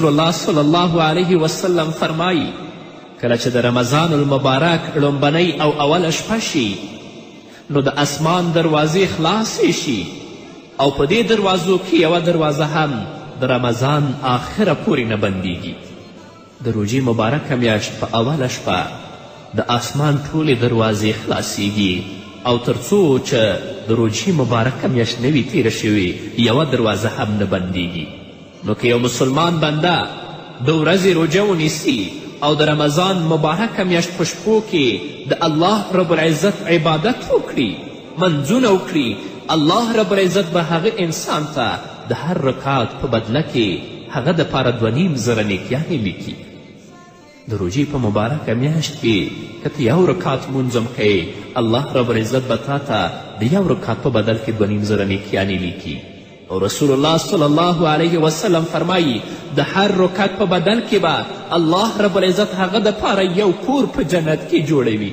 رسول الله صلی الله علیه وسلم فرمایی کله چې د رمضان المبارک ړومبنۍ او اوله شپه شي، نو د اسمان دروازې خلاصې شي او په دې دروازو کې یوه دروازه هم د رمضان آخره پورې نه بندیږي. د روژې مبارکه میاشت په اوله شپه د آسمان ټولې دروازې خلاصیږي او تر څو چې د روژې مبارکه میاشت نه وي تیره شوې، یوه دروازه هم نه بندیږي. نو که یو مسلمان بنده د ورځې روژه ونیسي او د رمضان مبارکه میاشت په شپو کې د الله رب العزت عبادت وکړي، منځونه وکړي، الله رب العزت به هغه انسان ته د هر رکعت په بدله کې هغه دپاره 2500 نیکیانې لیکي. د روژې په مبارکه میاشت کې که ته یو رکعت لمونځ هم کوې، الله رب العزت به تا ته د یو رکعت په بدل کې 2500 نیکیانې لیکي. او رسول الله صلی الله علیه وسلم فرمایی د هر رکعت په بدل کې به الله رب العزت هغه دپاره یو کور په جنت کې جوړوي.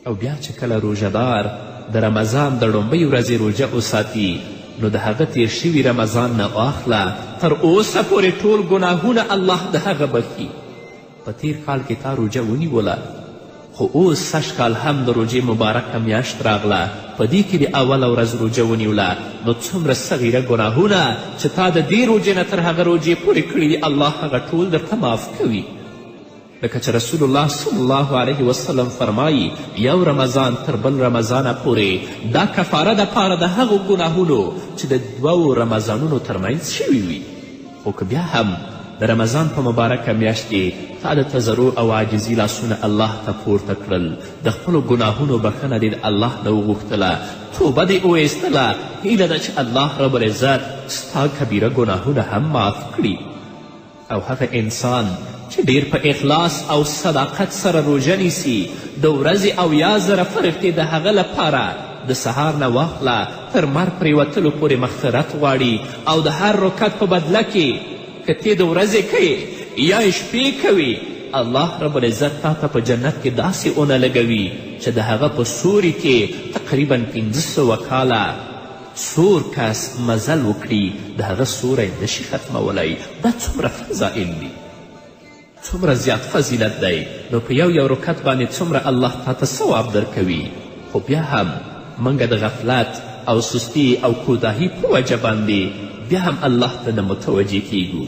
او بیا چې کله روژهدار د رمضان د ړومبۍ ورځې روژه وساتي، نو د هغه تیر شوي رمضان نه واخله تر اوسه پورې ټول ګناهونه الله د هغه بښي. په تیر کال کې تا روژه ونیوله، خو اوس سږ کال هم د روژې مبارکه میاشت راغله، په دې کې دې اوله ورځ روژه ونیوله، نو څومره صغیره ګناهونه چې تا د دې روژې نه تر هغه روژې پورې کړي دي، الله هغه ټول درته معاف کوي. لکه چې رسول الله صلی الله علیه وسلم فرمایی یو رمضان تر بل رمضانه پورې دا کفاره د پاره د هغو ګناهونو چې د دوو رمضانونو ترمنځ شوي وي. خو که بیا هم د رمضان په مبارکه میاشت کې تا د تضرع او عاجزي لاسونه الله ته پورته کړل، د خپلو ګناهونو بښنه دې د الله نه وغوښتله، توبه دې وویستله، هیله ده چې الله رب العزت ستا کبیره ګناهونه هم معاف کړي. او هغه انسان چې ډیر په اخلاص او صداقت سره روژه نیسي، د ورځې 70,000 فرښتې د هغه لپاره د سهار نه واخله تر لمر پرېوتلو پورې مغفرت غواړي، او د هر رکعت په بدله کې که تې د ورځې کوې یا یې شپې کوې، الله رب العزت تا ته په جنت کې داسې اونه لګوي چې د هغه په سوري کې تقریبا 500 کاله سور کس مزل وکړي، د هغه سوری نشي ختمولی. دا څومره فضائل دي، څومره زیات فضیلت دی. نو په یو یو رکعت باندې څومره الله تا ته ثواب درکوي. خو بیا هم موږ د غفلت او سستی او کوتاهي په وجه باندې بیا هم الله ته نه متوجه کیږو.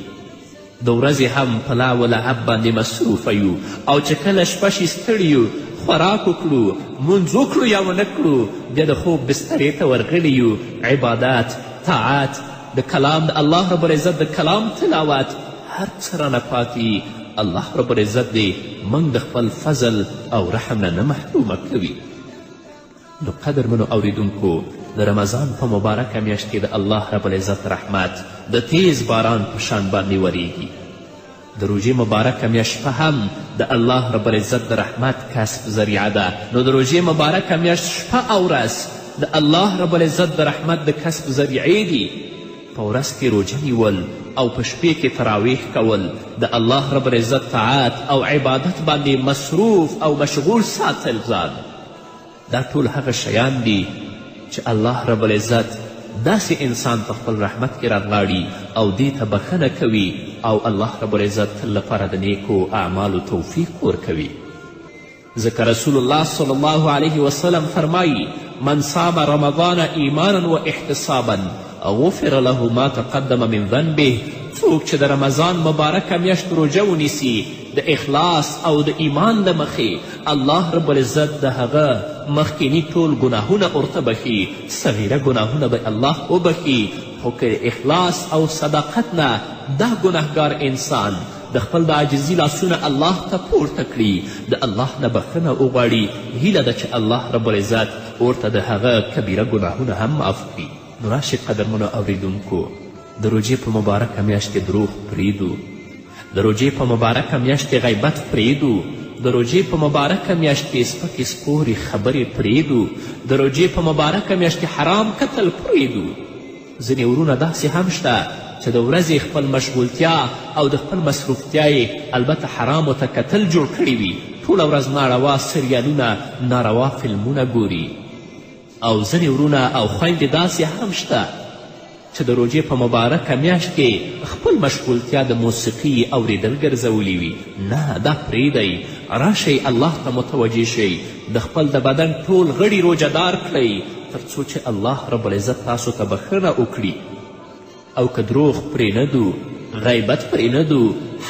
د ورځې هم په لا و لعب باندې مصروفه یو، او چې کله شپه شي ستړي یو، خوراک وکړو، مونځ وکړو یا ونه کړو، بیا د خوب بسترې ته ورغلي یو. عبادت، طاعت، د کلام د الله رب العزت د کلام تلاوت، هر څه رانه پاتې. الله رب العزت دې موږ د خپل فضل او رحم نه نه محرومه کوي. نو قدرمنو اوریدونکو، د رمضان په مبارکه میاشت کې د الله رب العزت رحمت د تیز باران په شان باندې وریږي. د روژې مبارکه میاشت شپه هم د الله رب العزت د رحمت کسب ذریعه ده. نو د روژې مبارکه میاشت شپه او ورځ د الله رب العزت د رحمت د کسب ذریعې دي. په ورځ کې روژه نیول او په شپې کې تراویح کول د الله رب العزت طاعت او عبادت باندې مصروف او مشغول ساتل ځان، دا ټول هغه شیان دي چې الله رب العزت داسې انسان په خپل رحمت کې رانغاړي او دې ته بښنه کوي، او الله رب العزت تل لپاره د نیکو اعمالو توفیق ورکوي. ځکه رسول الله صلی الله علیه وسلم فرمایی من صام رمضان ایمانا و احتسابا غفر له ما تقدم من ذنبه. څوک چې د رمضان مبارکه میاشت روژه ونیسي د اخلاص او د ایمان له مخې، الله رب العزت د هغه مخکیني ټول ګناهونه ورته بښي، صغیره ګناهونه به الله وبښي. خو که اخلاص او صداقت نه دا ګناهګار انسان د خپل د عاجزي لاسونه الله ته پورته کړي، د الله نه بښنه وغواړي، هیله ده چې الله رب العزت ورته د هغه کبیره ګناهونه هم معاف کړي. نو راشئ قدرمنو اوریدونکو، د روژې په مبارکه میاشت کې دروغ پرېږدو، د روژې په مبارکه میاشت کې غیبت پرېږدو، د روژې په مبارکه میاشت کې سپکې سپورې خبرې پرېږدو، د روژې په مبارکه میاشت کې حرام کتل پرېږدو. ځینې ورونه داسې هم شته چې د ورځې خپل مشغولتیا او د خپل مصروفتیا یې البته حرامو ته کتل جوړ کړي وي، ټوله ورځ ناروا سریالونه، ناروا فلمونه ګوري. او ځینې ورونه او خویندې داسې هم شته چې د روژې په مبارکه میاشت کې خپل مشغولتیا د موسیقي اوریدل ګرځولي وي. نه، دا پرېږدئ، راشئ الله ته متوجه شئ، د خپل د بدن ټول غړي روژه دار کړئ تر څو چې الله رب العزت تاسو ته بښنه وکړي. او که دروغ پرې نه دو، غیبت پرې نه دو،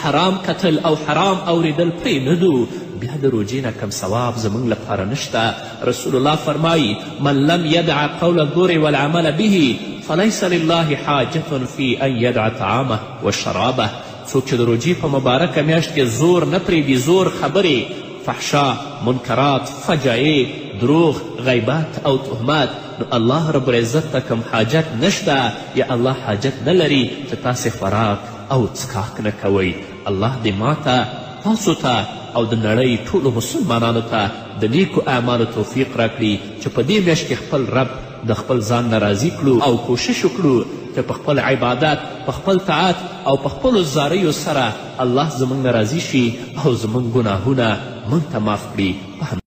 حرام کتل او حرام اوریدل پرې نه دو، بیا د روژې نه کم ثواب زموږ لپاره نشته. رسول الله فرمایي: من لم یدع قول الزور والعمل به فلیس لله حاجة فی ان یدع طعامه وشرابه. څوک چې د روژې په مبارکه میاشت کې زور نه پرېږدي، زور خبرې، فحشا، منکرات، فجایع، دروغ، غیبت او تهمت، نو الله رب العزت ته کوم حاجت نشته یا الله حاجت نه لري چې تاسې خوراک او څکاک نه کوئ. الله دې ماته، تاسو ته او د نړۍ ټولو مسلمانانو ته د نیکو اعمالو توفیق راکړي چې په دې میاشت کې خپل رب د خپل ځان نه راضي کړو او کوشش وکړو چې په خپل عبادت، په خپل طاعت او په خپلو زاریو سره الله زموږ نه راضي شي او زموږ ګناهونه موږ ته معاف کړي.